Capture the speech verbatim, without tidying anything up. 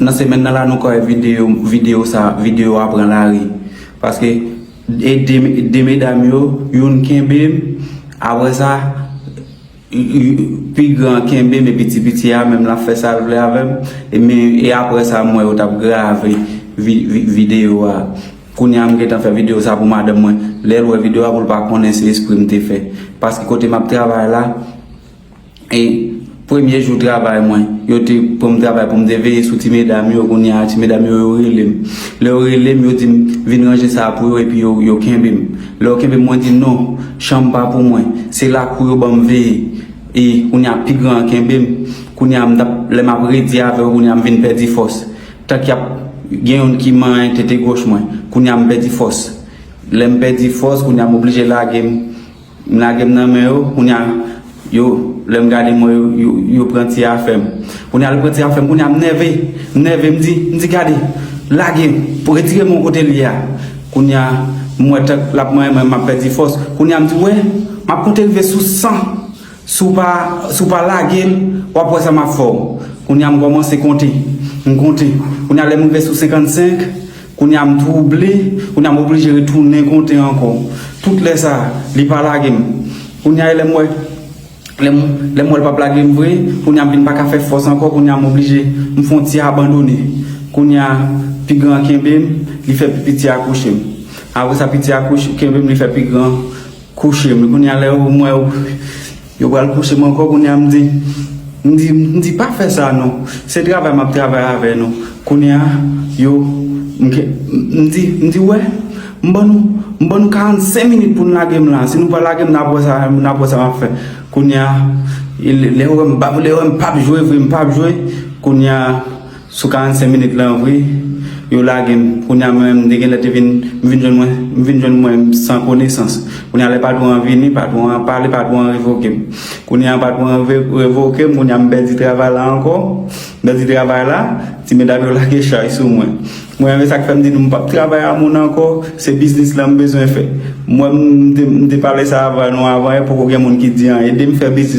Nan semèn nan la, nou ka wè videyo, videyo sa, videyo a pran lari. Paske e de, de medam yo, youn kenbe m, apre sa, pi gran kenbe m, epi ti piti a menm l ap fè sa l vle avè m. E men, e apre sa, m wè yo t ap grave vi, vi, videyo a. Kounye a, m gentan fè videyo sa pou madanm mwen. Lè l wè videyo a, pou l pa konnen se espre m te fè. Paske kote m ap travay la, e premye jou travay mwen, yo te pran m travay pou m te veye sou ti medam yo. Kounye a, ti medam yo, yo rele m. Lè yo rele m, yo di m, "Vin ranje sa pou yo," epi yo, yo kenbe m. Lè yo kenbe m, mwen di, "Non, chanm pa pou mwen. Se lakou yo ban m veye." E kounye a, pi gran an kenbe m. Kounye a, m t ap, lè m ap redi avè yo, kounye a, m vin pèdi fòs. Tank y ap gen youn ki manyen tete goch mwen. Kounye a, m pèdi fòs. Lè m pèdi fòs, kounye a, m oblije lage m. M lage m nan men yo, kounye a, yo, lè m gade m wè yo, yo, yo pran ti afè m. Kounye a, yo pran ti afè m, kounye a, m nève, m nève, m di, m di, "Gade, lage m, pou retire m yon kote l ye a." Kounye a, m wè tank l ap manyen mwen, m ap pèdi fòs. Kounye a, m di, "Wè, m ap konte rive sou san. Si w pa, si w pa lage m, w ap wè sa m ap fè w." Kounye a, m kòmanse konte, m konte. Kounye a, lè m rive sou senkannsenk, kounye a, m twouble, kounye a, m oblije retounen konte ankò. Tout lè sa, li pa lage m. Kounye a, lè m wè, lè m, lè m wè l p ap lage m vre, kounye a, m vin pa ka fè fòs ankò, kounye a, m oblije, m fè yon ti abandone. Kounye a, pi gran kenbe m, li fè pi piti a kouche m. Apre sa, piti a kouche, kenbe m, li fè pi gran kouche m. Kounye a, lè yo, m wè yo, yo pral kouche m ankò, kounye a, m di, m di, m di, "Pa fè sa non. Se travay m ap travay avè nou." Kounye a, yo, m ke, m di, m di, "Wè, m ban nou, m ban nou karannsenk minit pou n lage m la. Si nou pa lage m, n ap wè sa, n ap wè sa m ap fè." Kounye a, lè yo wè m p ap, lè yo wè m p ap jwe vre, m p ap jwe. Kounye a, sou karannsenk minit lan vre, yo lage m. Kounye a, mwen menm, m te genlè te vin, m vin jwenn mwen, m vin jwenn mwen san konesans. Kounye a, lè patwon an vini, patwon an pale, patwon an revoke m. Kounye a, patwon an re-, revoke m, kounye a, m pèdi travay la ankò. M pèdi travay la, ti medam yo lage chay sou mwen. Mwen menm, sa k fè m di nou m p ap travay a moun ankò, se biznis lan m bezwen fè. Mwen, m te, m te pale sa avè nou avan, e poko gen moun ki di anyen. Ede m fè biznis.